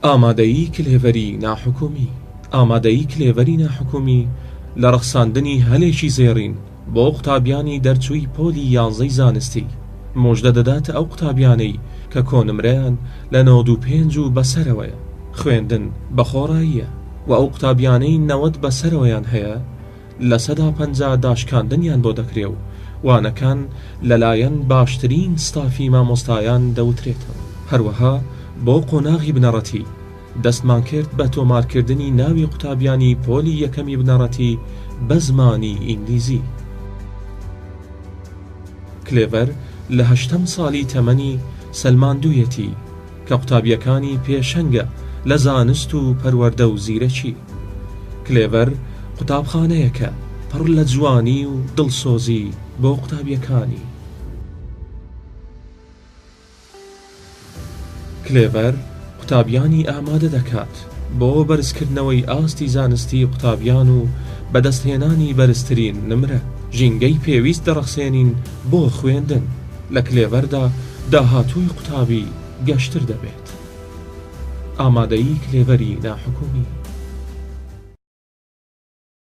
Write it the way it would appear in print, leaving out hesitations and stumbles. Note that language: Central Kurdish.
ئامادەیی کلێڤەری ناحکومی ئامادەیی کلێڤەری ناحکومی لە ڕەخساندنی هەلێکی زێڕین بۆ قوتابیانی دەرچووی پۆلی یانزەی زانستی، موژدە دەداتە ئەو قوتابیانەی کە کۆنمرەیان لە 95 و بەسەرەوەیە، خوێندن بە خۆڕاییە و ئەو قوتابیانەی 90 بەسەرەوەیان هەیە 50% داشکاندنیان بۆ دەکرێ و وانەکان لەلایەن باشترین ستافی مامۆستایان دەوترێتەوە. هەروەها بۆ قۆناغی بنەڕەتی، دەستمان کرد بە تۆمارکردنی ناوی قوتابیانی پۆلی یەکەمی بنەڕەتی بە زمانی ئینگلیزی. کلێڤەر لە هەشتەم ساڵی تەمەنی سەلماندوویەتی کە قوتابییەکانی پێشەنگە لە زانست و پەروەردە و زیرەکی. کلێڤەر قوتابخانەیەکە پڕ لە جوانی و دڵسۆزی بۆ قوتابییەکانی. کلێڤەر قوتابیانی ئامادە دەکات بۆ بەرزکردنەوەی ئاستی زانستی قوتابیان و بەدەستهێنانی بەرزترین نمرە، ژینگەی پێویست دەڕەخسێنین بۆ خوێندن، لە کلێڤەردا داهاتووی قوتابی گەشتر دەبێت. ئامادەیی کلێڤەری ناحکومی.